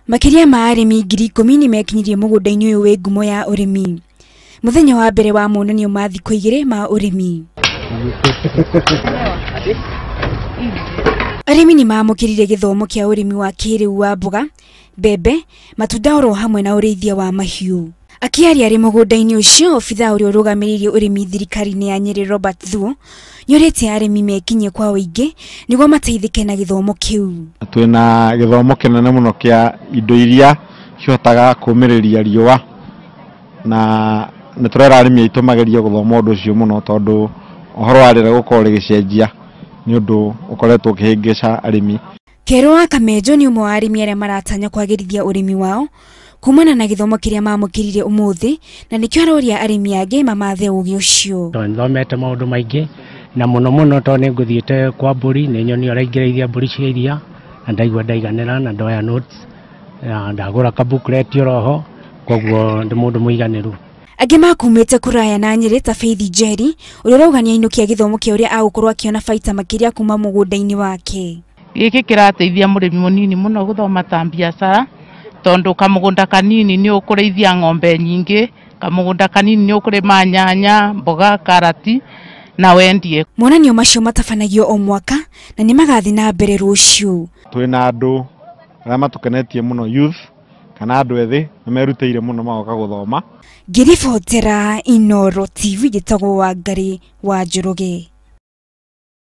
Makĩria ma arĩmi 10,000 nĩ mekinyirie mũgũnda-inĩ ũyũ wĩ ngumo ya ũrĩmi. Mũthenya wa mbere wa monanio ma thikũ 2 ma ũrĩmi. Arĩmi nĩ maamũkĩrire gĩthomo kĩa ũrĩmi wa kĩrĩu wa mboga, mbembe, matunda oro hamwe na ũrĩithia wa mahiũ. Akĩaria arĩ mũgũnda-inĩ ũcio, obithaa ũrĩa ũrũgamĩrĩire ũrĩmi thirikari-inĩ ya Nyĩrĩ Robert Thuo nĩorĩtie arĩmi mekinyie kwa ũingĩ nĩguo mateithĩke na gĩthomo kĩu. Twĩna gĩthomo kĩnene mũno kĩa indo iria cihotaga kũũmĩrĩria riũa, na nĩ tũrera arĩmi aitũ magerie gũthoma ũndũ ũcio mũno tondũ ũhoro wa rĩera gũkorwo rĩgĩcenjia nĩ ũndũ ũkoretwo ũkĩhĩngĩca arĩmi. Kerũ wa Kamenjo nĩ ũmwe wa arĩmi arĩa maratanya kwagĩrithia ũrĩmi wao kumana na gĩthomo kĩrĩa mamũkĩrire ũmũthĩ, na nĩkĩo aroria arĩmi angĩ mamathe ũgĩ ũcio. Tondũ nĩthomete maũndũ maingĩ na mũno mũno tondũ nĩ ngũthiĩte kwa mbũri, nĩ nyoni ũrĩa ingĩrĩithia mbũri cia iria, na ndaigua ndaiganĩra na ndoya notes na ndagũra ka booklet oroho, koguo ndĩ mũndũ mũiganĩru. Angĩ makumĩte kũraya na Nyĩrĩ ta Faith Njeri ũrĩa ũrauga nĩainũkia gĩthomo kĩa ũrĩa agũkorwo akĩona baita makĩria kuma mũgũnda-inĩ wake. Gĩkĩ kĩrateithia mũrĩmi mũnini mũno gũthoma ta biacara, tondũ kamũgũnda kanini nĩ ũkũrĩithia ng'ombe nyingĩ, kamũgũnda kanini nĩ ũkũrĩma nyanya, mboga, karati na wendie. Monanio macio matabanagio o mwaka na nĩ magathiĩ na mbere rũciũ. Twĩna andũ arĩa matũkenetie mũno, youth kana andũ ethĩ nĩ merutĩire mũno magoka gũthoma. Ngĩribotera Inooro TV njĩtagwo Wangari wa Njoroge.